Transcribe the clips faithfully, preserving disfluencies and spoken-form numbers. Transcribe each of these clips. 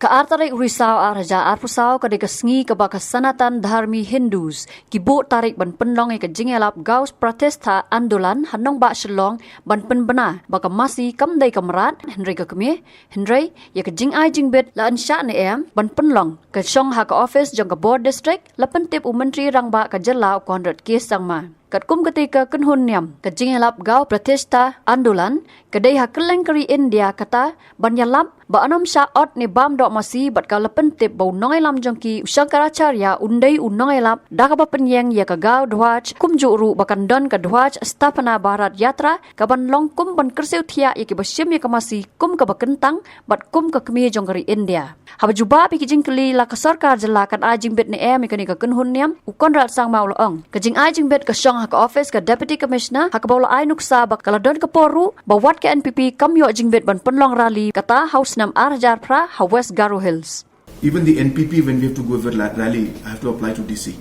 Ka ar tarik u Risaw ar hajar arphew saw ka dei ka sngi kaba ka Sanatan Dharmi Hindus ki buh tarik ban pynlong ïa ka jingïalap Gau Pratishtha Andolan ha nongbah Shillong ban pynbna ba ka masi kam dei ka mrad hynrei ka kmie, hynrei ïa ka jingai jingbit la yn shah ne em ban pynlong. Ka shong ha ka office jong ka Bor District, la pyntip u Myntri Rangbah ka jylla u Conrad K Sangma. Katkum katei ka kynhun niam, ka jingïalap Gau Pratishtha Andolan ka dei ha kylleng ka ri India kata ban ïalap ba yn ym shah ot ne bam doh masi bad ka la pyntip ba u nongïalam jong ki u Shankaracharya un dei u nongïalap da kaba pynïeng ïa ka Gau Dhwaj kumjuh ruh ba kan don ka Dhwaj Sthapana Bharat Yatra kaban long kum ban kyrsiew thiah ïa kiba shim ïa ka masi kum kaba kyntang bad kum ka kmie jong ka ri India. Haba jubab ïa ki jingkylli la ka sorkar jylla kan ai jingbit ne em ïa kane ka kynhun niam, u Conrad Sangma u la ong, ka jingai jingbit ka shong ha ka office ka Deputy Commissioner ha kaba u la ai nuksa ba ka la don ka por ruh ba wat ka N P P kam ïoh jingbit ban pynlong rally kata ha u snem ar hajar phra ha West Garo Hills. Even the N P P, when we have to go for la- rally, I have to apply to D C.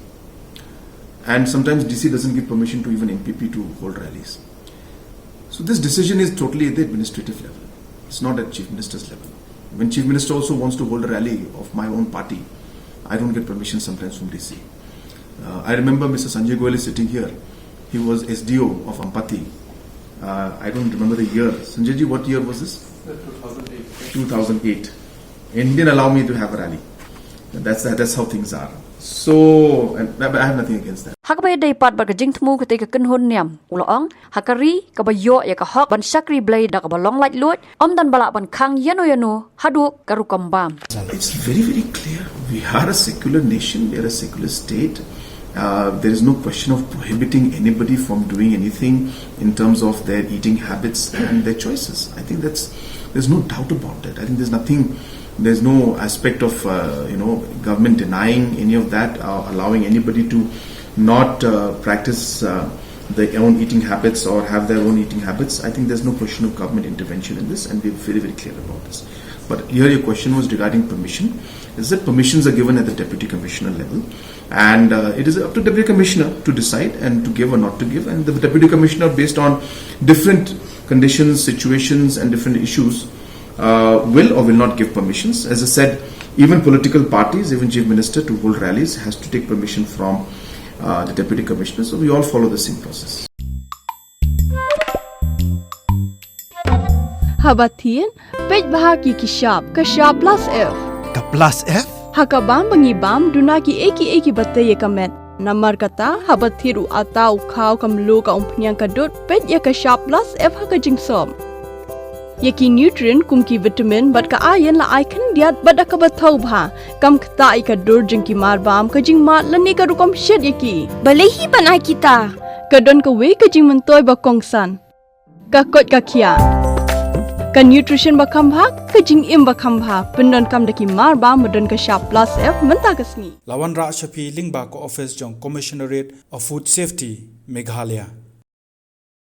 And sometimes D C doesn't give permission to even N P P to hold rallies. So this decision is totally at the administrative level. It's not at Chief Minister's level. When Chief Minister also wants to hold a rally of my own party, I don't get permission sometimes from D C. Uh, I remember Mister Sanjay Goel is sitting here. He was S D O of Ampati. Uh, I don't remember the year. Sanjay ji, what year was this? Two thousand eight. And he didn't allow me to have a rally. And that's, that's how things are. So, and, but I have nothing against that. Ha kaba ïadei pat bad ka jingthmu katei ka kynhun niam, u la ong, ha ka ri kaba ïoh ïa ka hok ban shakri Blei da kaba long laitluid, ym don ba lah ban khang ïano ïano haduh ka rukom bam. It's very, very clear. We are a secular nation, we are a secular state. Uh, there is no question of prohibiting anybody from doing anything in terms of their eating habits and their choices. I think that's, there's no doubt about that. I think there's nothing, there's no aspect of, uh, you know, government denying any of that, uh, allowing anybody to not, uh, practice, uh, their own eating habits or have their own eating habits. I think there's no question of government intervention in this, and we're very, very clear about this. But here your question was regarding permission. Is that permissions are given at the deputy commissioner level, and, uh, it is up to deputy commissioner to decide and to give or not to give. And the deputy commissioner, based on different conditions, situations, and different issues, uh, will or will not give permissions. As I said, even political parties, even chief minister to hold rallies has to take permission from, uh, the deputy commissioner. So we all follow the same process. Haba thied, peit bha ki ki shap, ka shap plus F. Ka plus F? Ha ka bam ba ngi bam, duna ki ei ki ei kiba tei ïa ka met. Namar kata, haba thied u atta, u khaw, ka mluh, ka umphniang, ka dud, peit ïa ka shap plus F ha ka jingsop. Ïa ki nutrient kum ki vitamin bad ka iron la ai khyndiat bad da kaba thaw bha. Kam ktah ïa ka dur jong ki mar bam, ka jingmad lane ka rukom shet ïa ki. Balei hi ban ai kita? Ka don kawei ka jingmyntoi ba kongsan. Ka koit ka khiah. Ka nutrition ba kham bha, ka jingim ba kham bha. Pyndonkam da ki mar bam ba don ka shap plus F mynta ka sngi. La wanrah sha phi lyngba ka office jong Commissionerate of Food Safety, Meghalaya.